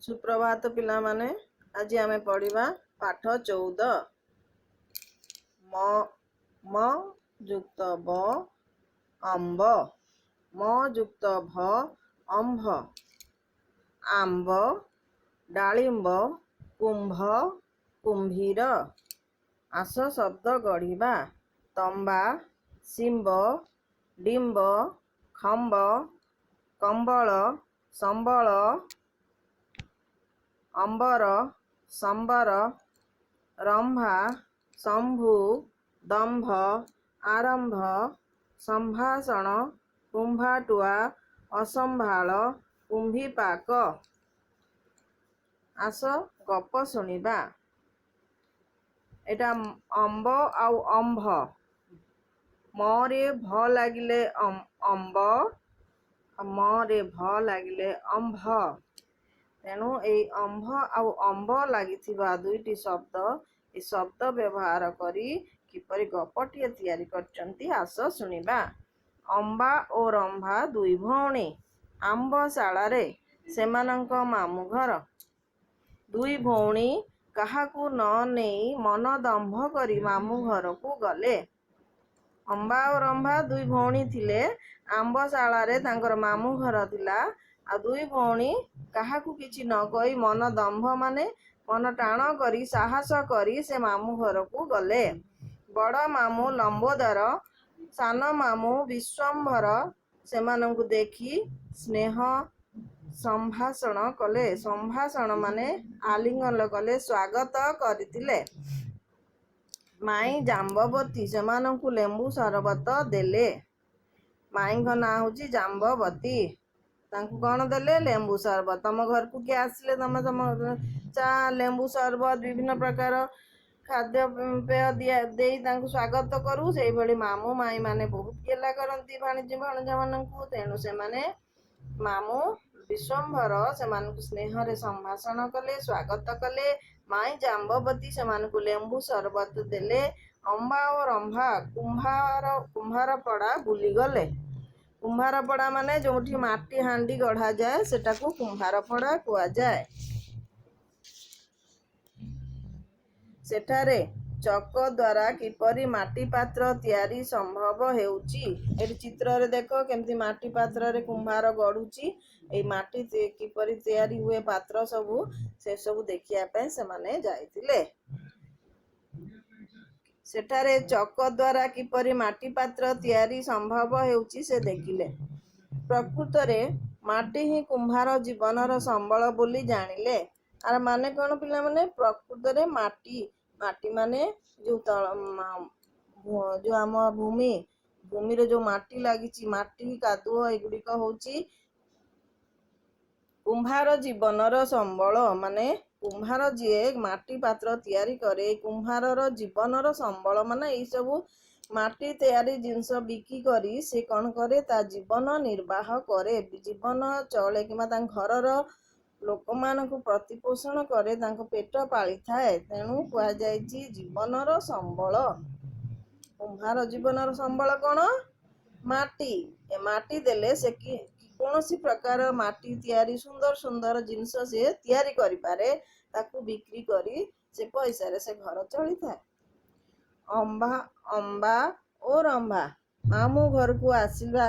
ସୁପ୍ରଭାତ ପିଲାମାନେ। ଆଜି ଆମେ ପଢ଼ିବା ପାଠ 14। ମ, ମ ଯୁକ୍ତ ବ ଅମ୍ବ, ମ ଯୁକ୍ତ ଭ ଅମ୍ଭ, ଆମ୍ବ, ଡାଳିମ୍ବ, କୁମ୍ଭ, କୁମ୍ଭୀର। ଆସ ଶବ୍ଦ ଗଢ଼ିବା। ତମ୍ବା, ଶିମ୍ବ, ଡିମ୍ବ, ଖମ୍ବ, କମ୍ବଳ, ସମ୍ବଳ, ଅମ୍ବର, ସମ୍ବର, ରମ୍ଭା, ଶମ୍ଭୁ, ଦମ୍ଭ, ଆରମ୍ଭ, ସମ୍ଭାଷଣ, କୁମ୍ଭାଟୁଆ, ଅସମ୍ଭାଳ, କୁମ୍ଭୀପାକ। ଆସ ଗପ ଶୁଣିବା। ଏଇଟା ଅମ୍ବ ଆଉ ଅମ୍ଭ। ମରେ ଭ ଲାଗିଲେ ଅମ୍ବ, ମରେ ଭ ଲାଗିଲେ ଅମ୍ଭ। ତେଣୁ ଏଇ ଅମ୍ଭ ଆଉ ଅମ୍ବ ଲାଗିଥିବା ଦୁଇଟି ଶବ୍ଦ, ଏ ଶବ୍ଦ ବ୍ୟବହାର କରି କିପରି ଗପଟିଏ ତିଆରି କରିଛନ୍ତି, ଆସ ଶୁଣିବା। ଅମ୍ବା ଓ ରମ୍ଭା ଦୁଇ ଭଉଣୀ। ଆମ୍ବଶାଳାରେ ସେମାନଙ୍କ ମାମୁଁ ଘର। ଦୁଇ ଭଉଣୀ କାହାକୁ ନ ନେଇ ମନ ଦମ୍ଭ କରି ମାମୁଁ ଘରକୁ ଗଲେ। ଅମ୍ବା ଓ ରମ୍ଭା ଦୁଇ ଭଉଣୀ ଥିଲେ। ଆମ୍ବଶାଳାରେ ତାଙ୍କର ମାମୁଁ ଘର ଥିଲା। ଆଉ ଦୁଇ ଭଉଣୀ କାହାକୁ କିଛି ନ କହି ମନ ଦମ୍ଭ ମାନେ ମନ ଟାଣ କରି, ସାହସ କରି ସେ ମାମୁଁ ଘରକୁ ଗଲେ। ବଡ଼ ମାମୁଁ ଲମ୍ବୋଦର, ସାନ ମାମୁଁ ବିଶ୍ୱମ୍ଭର ସେମାନଙ୍କୁ ଦେଖି ସ୍ନେହ ସମ୍ଭାଷଣ କଲେ। ସମ୍ଭାଷଣ ମାନେ ଆଲିଙ୍ଗନ କଲେ, ସ୍ୱାଗତ କରିଥିଲେ। ମାଇଁ ଜାମ୍ବବତୀ ସେମାନଙ୍କୁ ଲେମ୍ବୁ ସରବତ ଦେଲେ। ମାଇଁଙ୍କ ନାଁ ହେଉଛି ଜାମ୍ବବତୀ। ତାଙ୍କୁ କ'ଣ ଦେଲେ? ଲେମ୍ବୁ ସରବତ। ତମ ଘରକୁ କିଏ ଆସିଲେ ତମେ ତମ ଚା, ଲେମ୍ବୁ ସରବତ, ବିଭିନ୍ନ ପ୍ରକାର ଖାଦ୍ୟପେୟ ଦିଆ ଦେଇ ତାଙ୍କୁ ସ୍ୱାଗତ କରୁ। ସେଇଭଳି ମାମୁଁ ମାଇଁ ମାନେ ବହୁତ ଗେଲା କରନ୍ତି ଭାଣିଜୀ ଭଣଜାମାନଙ୍କୁ। ତେଣୁ ସେମାନେ ମାମୁଁ ବିଶ୍ୱମ୍ଭର ସେମାନଙ୍କୁ ସ୍ନେହରେ ସମ୍ଭାଷଣ କଲେ, ସ୍ୱାଗତ କଲେ। ମାଇଁ ଜାମ୍ବବତୀ ସେମାନଙ୍କୁ ଲେମ୍ବୁ ସରବତ ଦେଲେ। ଅମ୍ବା ଓ ରମ୍ଭା କୁମ୍ଭାରପଡ଼ା ବୁଲିଗଲେ। କୁମ୍ଭାରପଡ଼ା ମାନେ ଯେଉଁଠି ମାଟି ହାଣ୍ଡି ଗଢ଼ାଯାଏ, ସେଟାକୁ କୁମ୍ଭାରପଡ଼ା କୁହାଯାଏ। ସେଠାରେ ଚକ ଦ୍ୱାରା କିପରି ମାଟି ପାତ୍ର ତିଆରି ସମ୍ଭବ ହେଉଛି। ଏଠି ଚିତ୍ରରେ ଦେଖ, କେମିତି ମାଟି ପାତ୍ରରେ କୁମ୍ଭାର ଗଢ଼ୁଛି। ଏଇ ମାଟି କିପରି ତିଆରି ହୁଏ ପାତ୍ର ସବୁ, ସେସବୁ ଦେଖିବା ପାଇଁ ସେମାନେ ଯାଇଥିଲେ। ସେଠାରେ ଚକ ଦ୍ୱାରା କିପରି ମାଟି ପାତ୍ର ତିଆରି ସମ୍ଭବ ହେଉଛି ସେ ଦେଖିଲେ। ପ୍ରକୃତରେ ମାଟି ହିଁ କୁମ୍ଭାର ଜୀବନର ସମ୍ବଳ ବୋଲି ଜାଣିଲେ। ଆର ମାନେ କ'ଣ ପିଲାମାନେ? ପ୍ରକୃତରେ ମାଟି, ମାଟି ମାନେ ଯେଉଁ ତଳ, ଯେଉଁ ଆମ ଭୂମି, ଭୂମିରେ ଯେଉଁ ମାଟି ଲାଗିଛି, ମାଟି କାଦୁଅ, ଏଗୁଡ଼ିକ ହେଉଛି କୁମ୍ଭାର ଜୀବନର ସମ୍ବଳ। ମାନେ କୁମ୍ଭାର ଯିଏ ମାଟି ପାତ୍ର ତିଆରି କରେ, କୁମ୍ଭାରର ଜୀବନର ସମ୍ବଳ ମାନେ ଏଇସବୁ ମାଟି ତିଆରି ଜିନିଷ ବିକି କରି ସେ କ'ଣ କରେ? ତା ଜୀବନ ନିର୍ବାହ କରେ, ଜୀବନ ଚଳେ କିମ୍ବା ତାଙ୍କ ଘରର ଲୋକମାନଙ୍କୁ ପ୍ରତିପୋଷଣ କରେ, ତାଙ୍କ ପେଟ ପାଳିଥାଏ। ତେଣୁ କୁହାଯାଇଛି ଜୀବନର ସମ୍ବଳ। କୁମ୍ଭାର ଜୀବନର ସମ୍ବଳ କ'ଣ? ମାଟି। ଏ ମାଟି ଦେଲେ ସେ କି କୌଣସି ପ୍ରକାର ମାଟି ତିଆରି ସୁନ୍ଦର ସୁନ୍ଦର ଜିନିଷ ସେ ତିଆରି କରିପାରେ। ତାକୁ ବିକ୍ରି କରି ସେ ପଇସାରେ ସେ ଘର ଚଳିଥାଏ। ଅମ୍ବା ଓ ରମ୍ଭା ମାମୁଁ ଘରକୁ ଆସିଲା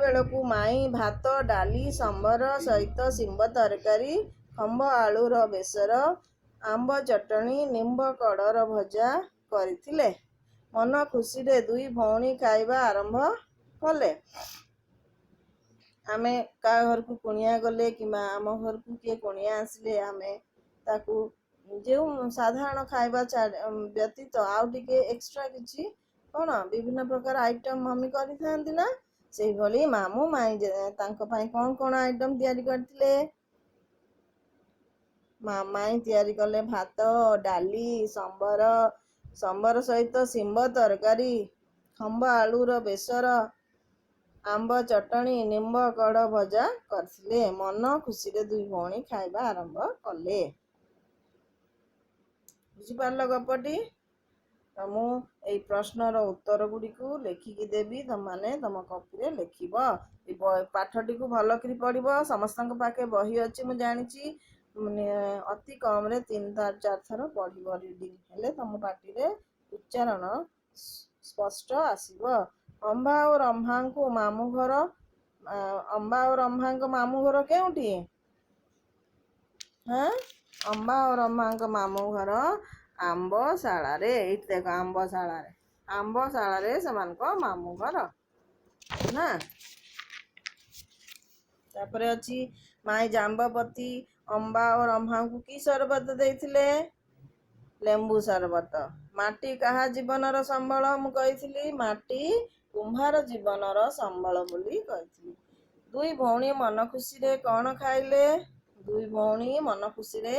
ବେଳକୁ ମାଇଁ ଭାତ, ଡାଲି, ସମ୍ବର ସହିତ ଶିମ୍ବ ତରକାରୀ, ଖମ୍ବ ଆଳୁର ବେସର, ଆମ୍ବ ଚଟଣି, ନିମ୍ବ କଡ଼ର ଭଜା କରିଥିଲେ। ମନ ଖୁସିରେ ଦୁଇ ଭଉଣୀ ଖାଇବା ଆରମ୍ଭ କଲେ। ଆମେ କାହା ଘରକୁ କୁଣିଆ ଗଲେ କିମ୍ବା ଆମ ଘରକୁ କିଏ କୁଣିଆ ଆସିଲେ, ଆମେ ତାକୁ ଯେଉଁ ସାଧାରଣ ଖାଇବା ବ୍ୟତୀତ ଆଉ ଟିକେ ଏକ୍ସଟ୍ରା କିଛି କ'ଣ ବିଭିନ୍ନ ପ୍ରକାର ଆଇଟମ୍ ମମି କରିଥାନ୍ତି ନା? ସେଇଭଳି ମାମୁଁ ମାଇଁ ତାଙ୍କ ପାଇଁ କ'ଣ କ'ଣ ଆଇଟମ୍ ତିଆରି କରିଥିଲେ? ମାଇଁ ତିଆରି କଲେ ଭାତ, ଡାଲି, ସମ୍ବର, ସମ୍ବର ସହିତ ଶିମ୍ବ ତରକାରୀ, ଖମ୍ବ ଆଳୁର ବେସର, ଆମ୍ବ ଚଟଣି, ନିମ୍ବ କଡ଼ ଭଜା କରିଥିଲେ। ମନ ଖୁସିରେ ଦୁଇ ଭଉଣୀ ଖାଇବା ଆରମ୍ଭ କଲେ। ବୁଝିପାରିଲ ଗପଟି? ତ ମୁଁ ଏଇ ପ୍ରଶ୍ନର ଉତ୍ତର ଗୁଡ଼ିକୁ ଲେଖିକି ଦେବି, ତମମାନେ ତମ କପିରେ ଲେଖିବ। ଏଇ ପାଠଟିକୁ ଭଲ କରି ପଢ଼ିବ। ସମସ୍ତଙ୍କ ପାଖେ ବହି ଅଛି, ମୁଁ ଜାଣିଛି। ମାନେ ଅତି କମରେ ତିନି ଚାରି ଥର ପଢ଼ିବ। ରିଡ଼ିଂ ହେଲେ ତମ ପାଟିରେ ଉଚ୍ଚାରଣ ସ୍ପଷ୍ଟ ଆସିବ। ଅମ୍ବା ଓ ରମ୍ଭାଙ୍କୁ ମାମୁଁ ଘର, ଅମ୍ବା ଓ ରମ୍ଭାଙ୍କ ମାମୁଁ ଘର କେଉଁଠି? ହଁ, ଅମ୍ବା ଓ ରମ୍ଭାଙ୍କ ମାମୁଁ ଘର ଆମ୍ବଶାଳାରେ। ଏଇଠି ଦେଖ, ଆମ୍ବଶାଳାରେ, ଆମ୍ବଶାଳାରେ ସେମାନଙ୍କ ମାମୁଁ ଘର ନା। ତାପରେ ଅଛି, ମାଇଁ ଜାମ୍ବବତୀ ଅମ୍ବା ଓ ରମ୍ଭାଙ୍କୁ କି ସରବତ ଦେଇଥିଲେ? ଲେମ୍ବୁ ସରବତ। ମାଟି କାହା ଜୀବନର ସମ୍ବଳ? ମୁଁ କହିଥିଲି, ମାଟି କୁମ୍ଭାର ଜୀବନର ସମ୍ବଳ ବୋଲି କହିଥିଲି। ଦୁଇ ଭଉଣୀ ମନ ଖୁସିରେ କ'ଣ ଖାଇଲେ? ଦୁଇ ଭଉଣୀ ମନ ଖୁସିରେ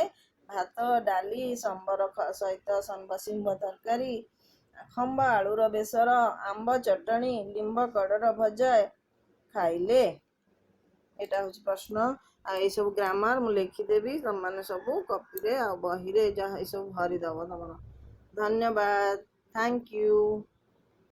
ଭାତ, ଡାଲି, ସମ୍ବର ସହିତ ଶିମ୍ବ ତରକାରୀ, ଖମ୍ବ ଆଳୁର ବେସର, ଆମ୍ବ ଚଟଣି, ଲିମ୍ବ କଡ଼ର ଭଜା ଖାଇଲେ। ଏଇଟା ହେଉଛି ପ୍ରଶ୍ନ। ଆଉ ଏଇସବୁ ଗ୍ରାମାର ମୁଁ ଲେଖିଦେବି, ତମମାନେ ସବୁ କପିରେ ଆଉ ବହିରେ ଯାହା ଏସବୁ ଭରିଦେବ ତମର। ଧନ୍ୟବାଦ, thank you.